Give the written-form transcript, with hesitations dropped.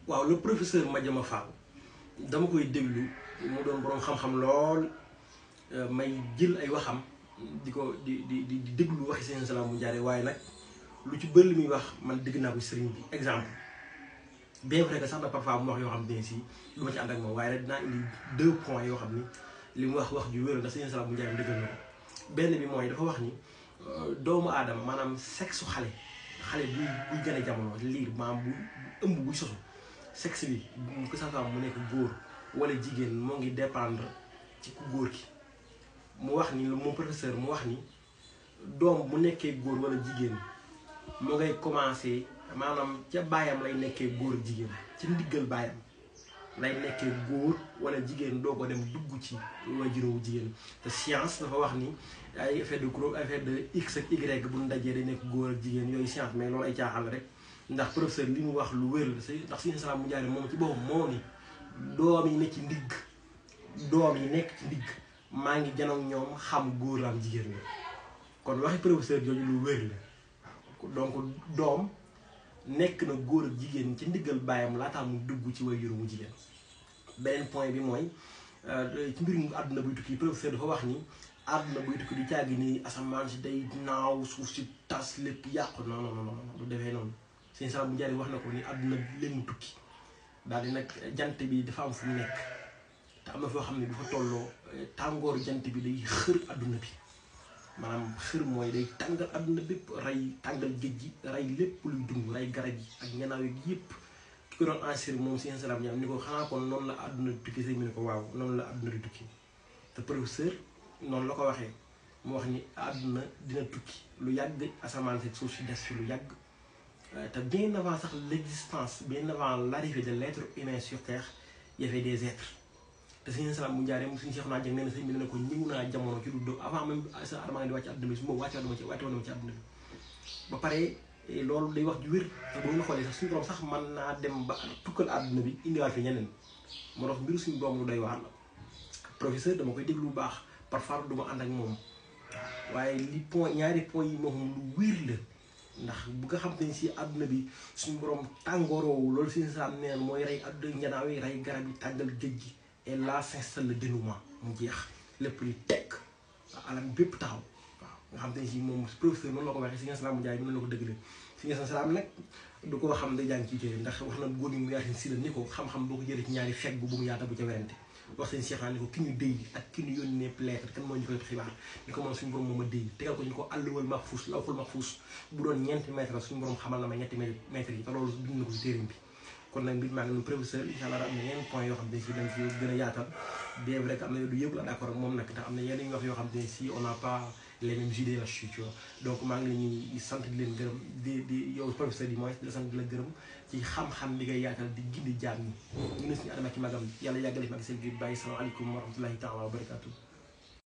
waaw le professeur Madiama Fall dama koy déglu mu doon boroom xam-xam lool may jël ay waxam di ko di déglu waxi Sëriñ Salam bu Ndiaré waaye nag lu ci bëri li muy wax man dégg naa ko sëriñ bi exemple bien vrai que sax na parfois mu wax yoo xam ne si du ma ci ànd ak moom waaye nag dinaa indi 2 points yoo xam ni li mu wax ju wér ndax Sëriñ Salam bu Ndiaré dëggal na ko benn bi mooy dafa wax ni doomu aadama maanaam sexe xale buy gën a jamono liir maanaam bu ëmb buy sosu sexe bi que ça soit mu nekk góor wala jigéen moo ngi dépendre ci ku góor ki mu wax ni moom professeur mu wax ni doom bu nekkee góor wala jigéen mu ngay commencé maanaam ca baayam lay nekkee góor jigéen ci ndiggal baayam lay nekkee góor wala jigéen doo ko dem dugg ci wajuróomu jigéen te science dafa wax ni ay effet de groupe effet de x ak y bu ñu dajee day nekk góor ak jigéen yooyu science mais loolu ay caaxaan la rek ndax professeur li mu wax lu wér la ndax Sëriñ Salam bu Ndiaré moom ci boppam moo ni doom yi nekk ci ndigg maa ngi janoog ñoom xam góor am jigéen la kon waxi professeur jooju lu wér la donc doom nekk na góor ak jigéen ci ndiggal baayam laataa mu dugg ci way juróomu jigéen beneen point bi mooy ci mbirum àdduna buy tukki professeur dafa wax ni àdduna buy tukki du caagi ni asamaan si day naaw suuf si tas lépp yàqu non du defee noonu Sëriñ Salam bu Ndiaré wax na ko ni àdduna leen mu tukki daal di nag jant bi dafa am fu mu nekk te am na foo xam ne bu fa tolloo tàngooru jant bi day xër àdduna bi maanaam xër mooy day tàngal àdduna bépp rey tàngal géej gi rey lépp luy dund rey garab yi ak ñanaaw yi yëpp ki ko doon enregistré moom Sëriñ Salam ñam ni ko xanaa kon noonu la àdduna di tukki sëñ bi ne ko waaw noonu la àdduna di tukki te professeur noonu la ko waxee mu wax ni àdduna dina tukki lu yàgg asamaan si suuf si des fi lu yàgg te bien avant sax l'existence bien avant l'arrivée de l'être humain sur terre y avait des êtres te Sëriñ Salam bu Ndiaré suñu Cheikh naa jëng nee na sëñ bi ne ko ñëw naa jamono ci lu do avant même sa arma di wàcc àdduna bi su ma wàcce woon ci àdduna bi ba pare loolu day wax ju wér te boo ñu xoolee sax suñu borom sax mën naa dem ba tukkal àdduna bi indiwaat fi ñeneen moo tax mbiru suñu borom lu doy waar la professeur dama koy déglu lu baax parfois du ma ànd ak moom waaye ñaari point yi moom lu wér la ndax bu nga xam te ni si àdduna bi suñu borom tàngooroowu loolu Sëriñ Salam neen mooy rey àdduna njanaaw yi rey garab yi tàngal géej gi et là s'installe le dénouement mu jeex lépp li tekk alam bépp taxaw waaw nga xam te ni si moom professeur noonu la ko waxee Sëriñ Salam bu Ndiaré noonu la ko dëggalee Sëriñ Salam nag du ko xam day jàng ci téere ndax wax na góor ñi mu yaatin si la ni ko xam-xam boo ko jëlee ci ñaari fekk bu mu yaata bu ca werante wax seen Cheikh ni ko ki ñu déy ak ki ñu yónnee lettre kan moo ñu koy xibaar ni ko moom suñu borom moom a déy tegal ko ñu ko àlluwal mahfuus lawhul mahfuus bu doon ñeenti mètre la suñu borom xamal na ma ñetti mètre yi te loolu bind na ko ci téerim bi kon nag mbir maa ngi noonu professeur incha allah am na yeneen point yoo xam ne si dañ si gën a yaatal bien vrai que am na du yëpp la d'accord ak moom nag ndax am na yeneen wax yoo xam ne si on n'a pas les mêmes idées là-dessus tu vois donc maa ngi leen di sant di leen gërëm di yow professeur di mooy di la sant di la gërëm ci xam-xam bi ngay yaatal di gindi jaam ñi ñu ne suñu adama ci magam yàlla yàggale fi ak seen biir bàyyi salaamaaleykum wa rahmatullahi taala wa barakatuh